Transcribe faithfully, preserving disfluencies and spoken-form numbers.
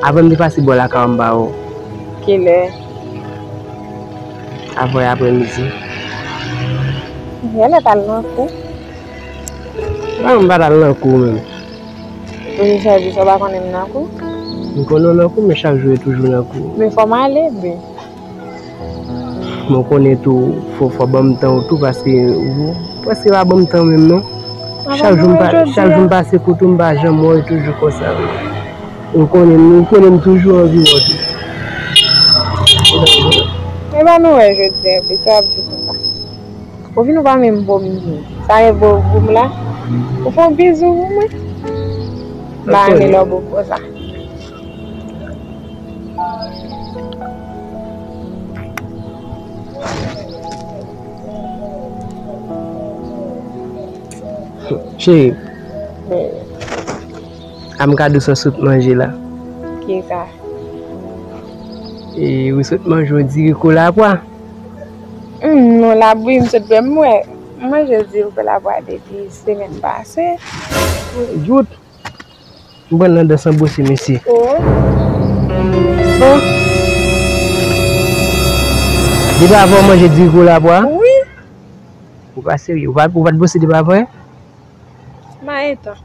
Avan m te pase bò lakay ou, m ba ou. Kilè? Avè aprèmidi. Yè lè t al nan kou. Ba m pa t al nan kou menm. Ou chak jou sa w pa konnen m nan kou? M konnen w nan kou, men chak jou e toujou nan kou. Men fò m ale, ben. Men w konnen tou, fò, fò ban m tan ou tou, paske ou prèske pa ban m tan menm non. Chak jou m pa, chak jou m pase kote w, m pa janm wè w, e toujou konsa. Ou konnen m, ou konnen m toujou anvi wè w tou. E ba nou wè jodi a, epi sa w ap di konsa. Ou vin ou pa menm vomi. Sa e vo-, vomi la? Ou fè yon bizou pou mwen? M pa renmen lè w bo konsa. Cheri, a m ka di w sa w sot manje la. Kisa? E, ou sot manje yon diri kolapwa. Hmm, non, labri, m sot bwè, m wè. M manje diri kolapwa depi semèn pase. Jout. M pran nan dans an bwose, mesye. Oh. Oh. Depi avan w manje diri kolapwa? Wi. Ou pa serye. Ou pa, ou pa t bwose depi avan? M a etan.